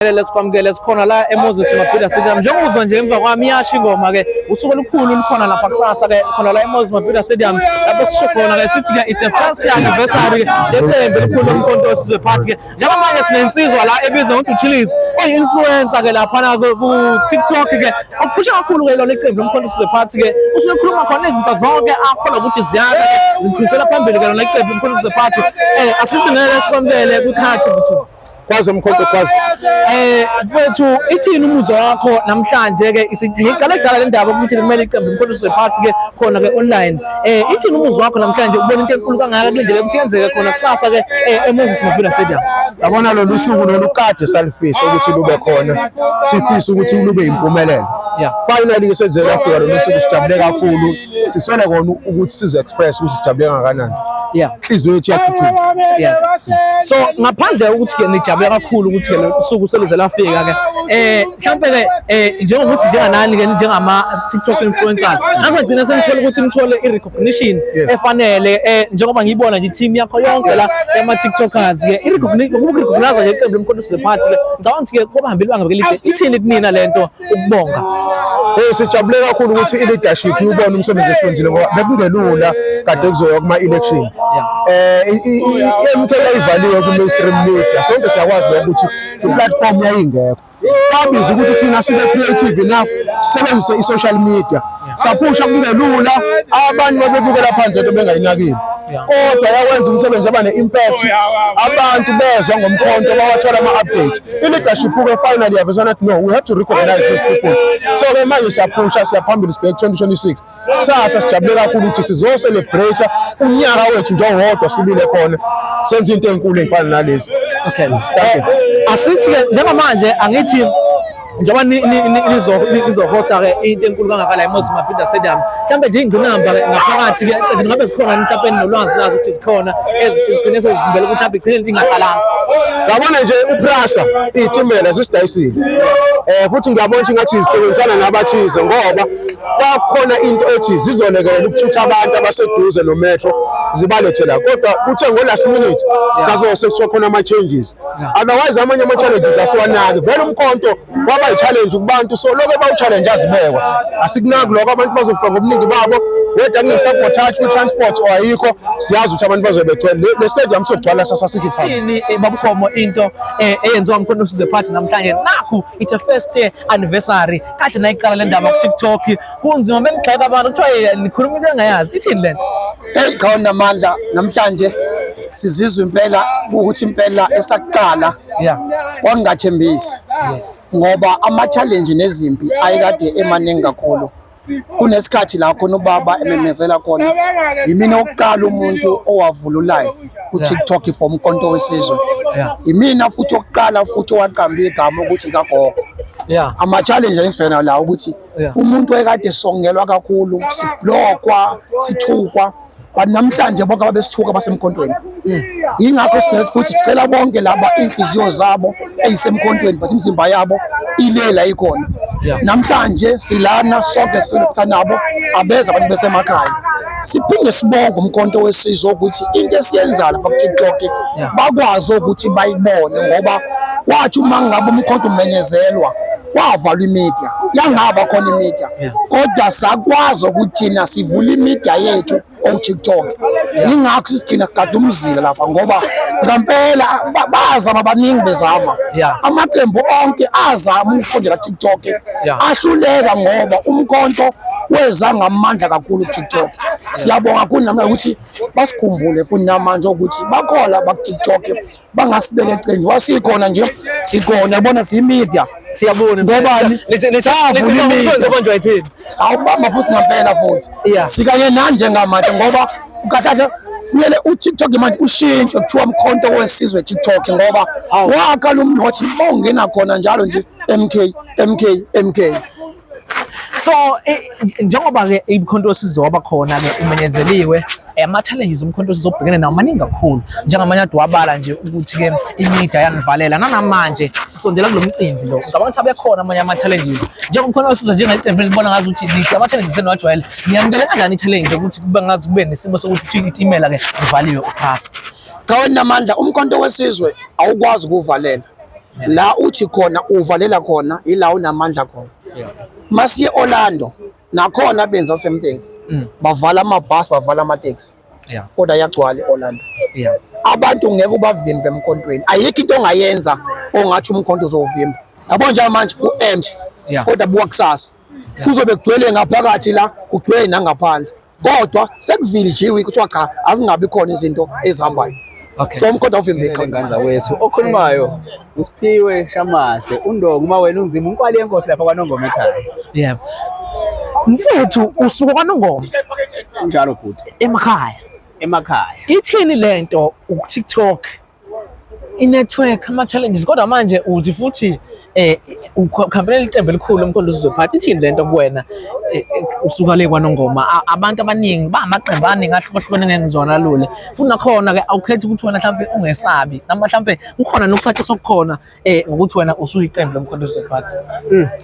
Sibingelele, sikwamukele, sikhona la eMoses Mabhida Stadium. Njengoba nje emva kwami iyasho ingoma ke, usuku olukhulu lukhona lapha kusasa ke khona la eMoses Mabhida Stadium, lapho sisho khona ke sithi ke it's a first anniversary leqembu elikhulu loMkhonto weSizwe Party ke. Njengoba manje sinensizwa la ebizwa ngokuthi uChillies, oyi-influencer ke laphana ku TikTok ke, okuphusha kakhulu ke lona iqembu loMkhonto weSizwe Party ke. Usuke ekhuluma khona izinto zonke akholwa ukuthi ziyakha ke, ziqhulisela phambili ke lona iqembu loMkhonto weSizwe Party. Asibingelele, sikwamukele kwiKhaya TV2. Kwazi Mkhonto, kwazi. Mfethu, ithini umuzwa wakho namhlanje ke? Ngicela kudala le ndaba ukuthi kumele iqembu uMkhonto weSizwe Party ke khona ke online. Ithini umuzwa wakho namhlanje ubona into enkulu kangaka kulindeleke ukuthi yenzeke khona kusasa ke eMoses Mabhida Stadium? Yabona, lolu suku lolu kade salifisa ukuthi lube khona, sifisa ukuthi lube impumelelo. Finally senzeke lwafika lolu suku, sijabule kakhulu. Siswele kona ukuthi size express ukuthi sijabule kangakanani. Inhliziyo yethu iyachichima. Yeah. So ngaphandle ukuthi ke nijabule kakhulu ukuthi ke usuku seluze lwafika ke, mhlawumbe ke njengokuthi njenganani ke njengama TikTok influencers nasagcina senithola ukuthi nithole i-recognition efanele, njengoba ngiyibona nje team yakho yonke la yama TikTokers ke, i-recognition, ukurecognize nje iqembu loMkhonto weSizwe Party ke, ngicabanga ukuthi ke kuba hambile ibanga elide. Ithini kunina lento ukubonga? Sijabule kakhulu ukuthi i-leadership iwubona umsebenzi esiwenzile, ngoba bekungelula kade kuzoya kuma-election. I-MK yayivaliwe ku-mainstream media, sonke siyakwazi lokho ukuthi i-platform yayingekho. Kwabiza ukuthi thina sibe creative enough sisebenzise i-social media, saphusha. Kungelula, abanye babebukela phansi into bengayinakile, kodwa yawenza umsebenzi, aba ne-impact, abantu bezwa ngomkhonto, bawathola ama-updates. I-leadership-ke finally yavesana ukuthi no, we have to recognize these people. So-ke manje siyaphusha, siyaphambili, sibheke 2026. Kusasa sijabule kakhulu ukuthi sizo-celebrate unyaka wethu nje owodwa sibile khona, senze into enkulu ey'fana nalezi. Okay. Thank you. Asithi ke njengamanje, angithi njengoba nizohosta ke into enkulu kangaka la eMoses Mabhida Stadium, mhlawumbe nje ingqinamba ke ngaphakathi ke ngabe zikhona mhlawumbe nolwazi lazo ukuthi zikhona ezigcine sezivimbela ukuthi mhlawumbe igcine into ingahlalanga? Yabona nje, uPrasa iy'timela zisidayisile, futhi ngiyabona ukuthi ngathi zisebenzisana nabathize, ngoba kwakhona into ethi zizolekelela ukuthutha abantu abaseduze no-metro zibalethe la, kodwa kuthe ngo-last minute sazo sekuthiwa khona ama-changes. Otherwise amanye ama-challenges asiwanaki vele. Umkhonto waba yi-challenge kubantu, so lokho bawu-challenge azibekwa, asikunaki lokho. Abantu bazofika ngobuningi babo, whether kune-sabotage kwi-transport or ayikho, siyazi ukuthi abantu bazobe begcwele le stadium, sogcwala sasasithi phambi. Ithini, babukhomo, into eyenziwa uMkhonto weSizwe Party namhlanje? Nakhu it's a first anniversary, kade nayiqala le ndaba ku-TikTok, kunzima, benigxeka abantu, kuthiwa nikhuluma into engayazi. Ithini lento? Hey, khona mandla, namhlanje sizizwa impela ukuthi impela esakuqala kwakungathembisi, ngoba ama-challenge nezimpi ayekade emaningi kakhulu. Kunesikhathi la khona ubaba ememezela khona, yimina okuqala umuntu owavula ulive ku-TikTok for Umkhonto weSizwe. Yimina futhi okuqala futhi owaqamba igama ukuthi kagogo. Ama-challenge engifena la ukuthi umuntu ekade songelwa kakhulu, siblockwa, sithukwa, but namhlanje bonke ababesithuka basemkhontweni. Yingakho futhi sicela bonke laba inhliziyo zabo eyisemkhontweni but imizimba yabo ilela ikhona. Namhlanje silana sonke silokutha nabo abeza abantu besemakhaya. Siphinde sibonge uMkhonto weSizwe ukuthi into esiyenzayo lapha ku-TikTok bakwazi ukuthi bayibone, ngoba wathi uma ngabe umkhonto umenyezelwa kwavalwa imedia, yangaba khona imedia, kodwa sakwazi ukuthi thina sivule imedia yethu owu-TikTok. Yingakho sisigcina kade umzila lapha, ngoba ngampela bazama baningi bezama. Amaqembu onke azama ukufundela ku-TikTok, ahluleka, ngoba umkhonto weza ngamandla kakhulu ku-TikTok. Siyabonga kakhulu namhlanje ukuthi basikhumbule futhi namanje ukuthi bakhona baku-TikTok, bangasibeka eceleni. Wasikhona nje, sikhona, yabona, siyimedia. Siyabona. Ngobani? Savula imedia. Konjwa ithini? Sawubamba futhi ngampela futhi. Sikanye nani njengamanje, ngoba kahle funele u-TikTok manje ushintshwe, kuthiwa Mkhonto weSizwe TikTok, ngoba wakha lo muntu wathi bawungena khona njalo nje MK MK MK. So njengoba ke iMkhonto weSizwe waba khona ke umenyezeliwe, ama-challenges uMkhonto weSizwe obhekene nawo maningi kakhulu, njengamanye ade wabala nje ukuthi ke imedia yanivalela. Nanamanje sisondela kulo mcimbi lo, ngicabanga ukuthi abekhona amanye ama-challenges. Njengomkhonto wesizwe, njengeqembu elibona ngazi ukuthi nithi ama-challenges eniwajwayele, niyamukele kanjani i-challenge ukuthi kube ngazi kube nesimo sokuthi itimela ke zivaliwe uphasi? Cha, wena Mandla, uMkhonto weSizwe awukwazi ukuvalela. La uthi khona uvalela khona ila unamandla khona. Masiye Orlando nakhona benza same thing. Bavala amabhasi, bavala amateksi. Kodwa yagcwala e-Orlando. Abantu ngeke ubavimbe emkhontweni. Ayikho into ongayenza ongathi umkhonto uzowuvimba. Yabo njengamanje u-empty. Kodwa buka kusasa. Kuzobe kugcwele ngaphakathi la, kugcwele nangaphandle. Kodwa sekuvinjiwe kuthiwa cha azingabi khona izinto ezihambayo. Okay. So umkhonto awuvimbeki. Nganza wethu okhulumayo uSiphiwe Shamase uNdongo uma wena unzima unkwali yenkosi lapha kwaNongoma ekhaya. Yebo. Mfethu usuka kwaNongoma Kunjalo bhuti emakhaya. emakhaya. Ithini lento uTikTok? I-network ama-challenges kodwa manje uthi futhi ukhambela iqembu elikhulu uMkhonto Wesizwe Party, ithini lento kuwena usuka le kwaNongoma? Abantu abaningi bamaqembu amaningi ahlukahlukene ngeke ngizwana lule, futhi nakhona ke awukhethi ukuthi wena mhlambe ungesabi noma mhlambe kukhona nokusatshiswa okukhona ngokuthi wena usuyiqembu loMkhonto Wesizwe Party.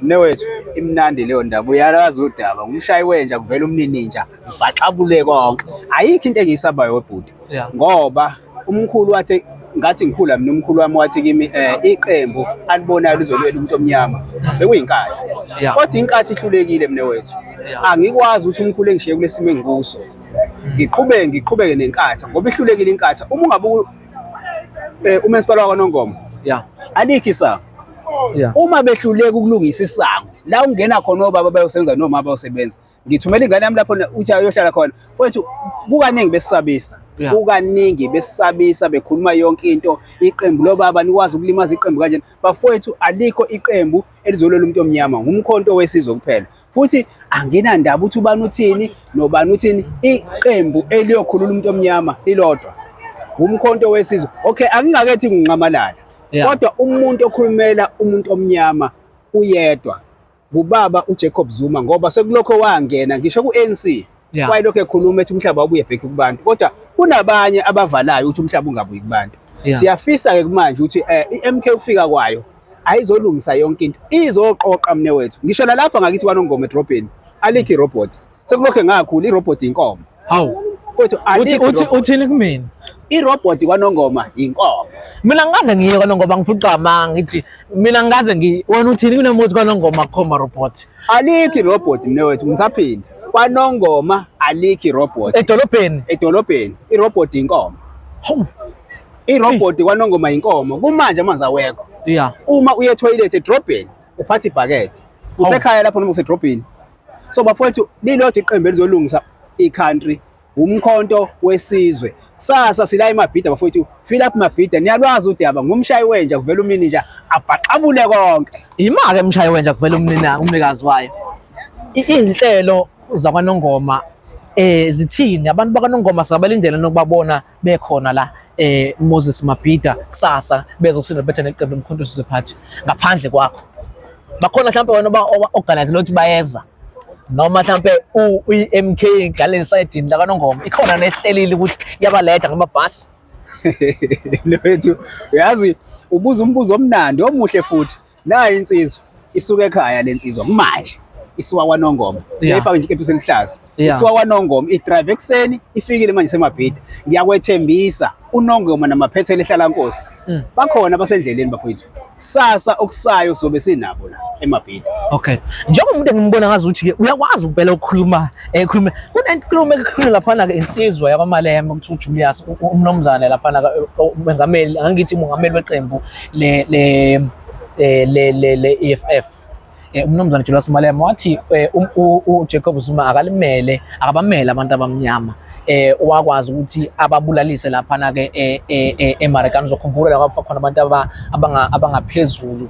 Mnewethu imnandi leyo ndaba, uyalazi udaba, ngumshayi wenja kuvela umnininja ngibhaxabule konke. Ayikho into engiyisabayo webhuti. Ngoba umkhulu wathi ngathi ngikhula mina umkhulu wami wathi kimi iqembu alibonayo lizolwela umuntu omnyama sekuyinkathi. Kodwa inkathi ihlulekile mina wethu. Angikwazi ukuthi umkhulu engishiye kulesimo engikuso ngiqhubeke nenkatha ngoba ihlulekile inkatha. Uma ungabuka umasipala wakwaNongoma alikho isango. Uma behluleka ukulungisa isango la ungena khona obaba bayosebenza noma bayosebenza, ngithumela ingane yami lapho uthi ayohlala khona. Mfowethu kukaningi besisabisa, kukaningi besisabisa bekhuluma yonke into, iqembu lobaba nikwazi ukulimaza iqembu kanjena. Bafowethu alikho iqembu elizolwela umuntu omnyama, ngumkhonto wesizwe kuphela. Futhi anginandaba ukuthi ubani uthini nobani uthini, iqembu eliyokhulula umuntu omnyama lilodwa, umkhonto wesizwe. Okay, angingakethi nginqamalala, kodwa umuntu okhulumela umuntu omnyama uyedwa, kubaba uJacob Zuma, ngoba sekulokho wangena ngisho ku-ANC wayelokhu ekhuluma ethi umhlaba ubuye back kubantu, kodwa kunabanye abavalayo ukuthi umhlaba ungabuyi kubantu. Siyafisa-ke kumanje ukuthi i-MK ukufika kwayo ayizolungisa yonke into, izoqoqa mne wethu. Ngisho nalapha ngakithi kwaNongoma edrobheni alikho irobot, sekulokhu ngakhula irobot inkomo. Hawu mfowethu, alikho. Uthini kumina? Irobot kwaNongoma inkomo. Mina ngikaze ngiye kwaNongoma, ngifuqa amanga ngithi mina ngikaze ngiye. Wena uthini kunemoto kwaNongoma kukhoma robot? Alikho irobot mne wethu, ngisaphinda. KwaNongoma alikho irobot. Edolobheni. Edolobheni irobot inkomo. Hawu. Irobot kwaNongoma inkomo. Kumanje amanzi awekho. Uma uye toilet edrobheni uphatha ibhakede. Usekhaya lapho noma usedrobheni. So bafowethu lilodwa iqembu elizolungisa i-country, umkhonto wesizwe. Kusasa sila eMabhida bafowethu, fill up Mabhida, niyalwazi udaba, ngumshayi wenja kuvela umnininja abhaxabule konke. Ima-ke umshayi wenja kuvela umnikazi wayo. Iy'nhlelo zakwaNongoma zithini? Abantu bakwaNongoma singabalindela nokubabona bekhona la Moses Mabhida kusasa bezocelebrate neqembu loMkhonto Wesizwe Party ngaphandle kwakho. Bakhona mhlawumbe wena oba-organize ukuthi bayeza noma mhlawumbe uyi-MK ngaleli sayidini lakaNongoma ikhona nehlelile ukuthi iyabaletha ngamabhasi. Lwethu uyazi ubuza umbuzo omnandi omuhle futhi. Nayi insizwa isuka ekhaya lensizwa kumanje isuka kwaNongoma, uyayifaka nje ikepisi elihlaza, isuka kwaNongoma idrive ekuseni ifikile manje seMabhida. Ngiyakwethembisa uNongoma namaphethelo ehlala Nkosi bakhona basendleleni bafowethu. Kusasa okusayo sobe sinabo la eMabhida. Okay, njengomuntu engimbona ngazi ukuthi ke uyakwazi ukubhela ukukhuluma ekhuluma kunenkulumo ekukhulunywa laphana ke insizwa yakwaMalema ukuthi uJulius umnomzane laphana umengameli, angithi umongameli weqembu le le le le le EFF umnomzane Julius Malema wathi uJacob Zuma akalimele, akabamele abantu abamnyama. Wakwazi ukuthi ababulalise laphana ke eMarikana. Uzokhumbula la kwafa khona abantu abangaphezulu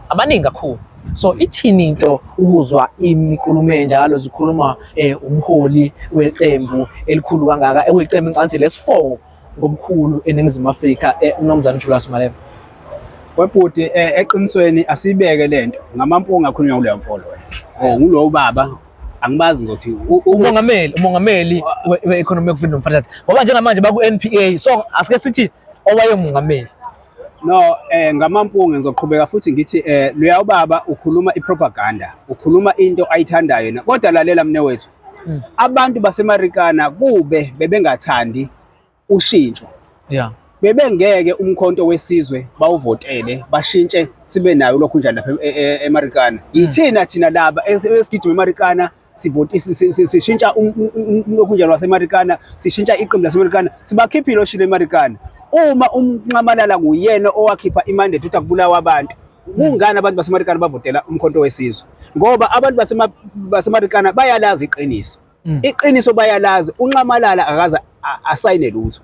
abaningi kakhulu. So ithini into ukuzwa inkulumo enjalo zikhuluma umholi weqembu elikhulu kangaka, ekuyiqembu ngicabanga lesi-4 ngomkhulu eNingizimu Afrika, umnomzane Julius Malema? Webhuti, eqinisweni asibeke lento ngamampunga akhulunywa kuleyo mfolo wena. Oh ngulowo baba angibazi ngizothi umongameli we-Economic Freedom Fighters, ngoba njengamanje baku-NPA, so asike sithi owayemongameli. No, ngamampunga ngizoqhubeka futhi ngithi loya ubaba ukhuluma ipropaganda, ukhuluma into ayithandayo yena. Kodwa lalela mne wethu, abantu baseMarikana kube bebengathandi ushintsho. Bebengeke umkhonto wesizwe bawuvotele bashintshe sibe nayo lokhu njani lapha eMarikana. Yithina thina laba esigijima eMarikana sivoti sishintsha lokhu njani waseMarikana, sishintsha iqembu laseMarikana, sibakhiphile oshilo eMarikana. Uma uNxamalala kuyena owakhipha imandate ukuthi akubulawa abantu, kungani abantu baseMarikana bavotela umkhonto wesizwe? Ngoba abantu baseMarikana bayalazi iqiniso. Iqiniso bayalazi, uNxamalala akaze asayine lutho.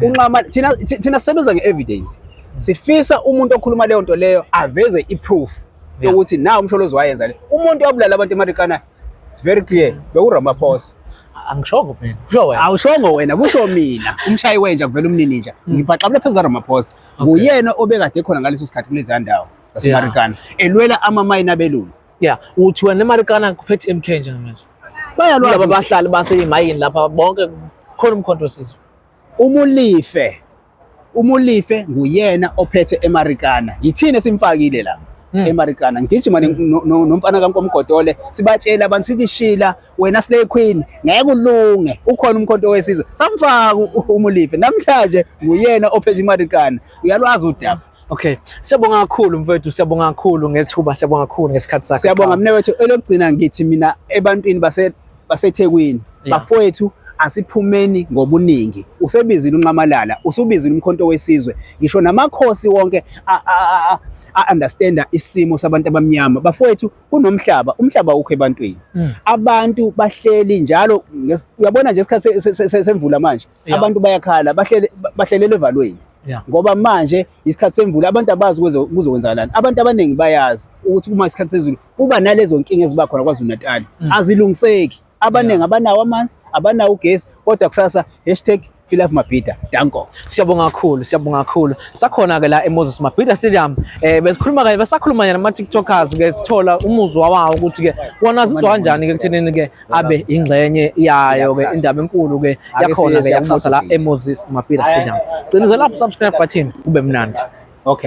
Unxamala thina thina sisebenza nge-evidence. Sifisa umuntu okhuluma leyo nto leyo aveze i-proof yokuthi nawu uMsholozi wayenza le. Umuntu owabulala abantu eMarikana, it's very clear, bekuRamaphosa. Angishongo mina, kusho wena. Awushongo wena, kusho mina. Umshayi wenja kuvela umnininja. Ngibhaxabula phezu kaRamaphosa. Nguyena obekade khona ngaleso sikhathi kuleziya ndawo zaseMarikana, elwela amamayini abelungu. Yeah, uthi wena eMarikana kuphethe MK njengamanje. Bayalwazi Laba bahlali baseyimayini lapha bonke khona umkhonto wesizwe. Umulife, Umulife nguyena ophethe eMarikana. Yithina esimfakile la eMarikana. Ngigijima nomfana kaNkomgodole sibatshela abantu sithi shila wena Slay Queen ngeke ulunge ukhona umkhonto wesizwe. Samfaka uMulife namhlanje nguyena ophethe iMarikana. Uyalwazi udaba. Okay, siyabonga kakhulu mfowethu, siyabonga kakhulu ngethuba, siyabonga kakhulu ngesikhathi sakho. Siyabonga mina wethu. Elokugcina ngithi mina ebantwini baseThekwini, bafowethu asiphumeni ngobuningi. Usebizile uNxamalala, usubizile umkhonto wesizwe, ngisho namakhosi wonke a-understanda isimo sabantu abamnyama. Bafowethu kunomhlaba, umhlaba ukho ebantwini. Abantu bahleli njalo, uyabona nje isikhathi semvula manje, abantu bayakhala, bahlele bahlelele evalweni. Ngoba manje isikhathi semvula abantu abazi kuzokwenzakalani. Abantu abaningi bayazi ukuthi uma isikhathi sezulu kuba nalezo nkinga eziba khona KwaZulu Natal, azilungiseki. Abaningi abanawo amanzi, abanawo ugesi, kodwa kusasa #FeelLoveMabhida. Danko. Siyabonga kakhulu, siyabonga kakhulu. Sakhona ke la eMoses Mabhida Stadium. Besikhuluma ke besakhuluma nama TikTokers ke sithola umuzwa wawo ukuthi ke wona azizwa kanjani ke kuthenini ke abe ingxenye yayo ke indaba enkulu ke yakhona ke yakusasa la eMoses Mabhida Stadium. Qinisa lapho subscribe button kube mnandi. Okay.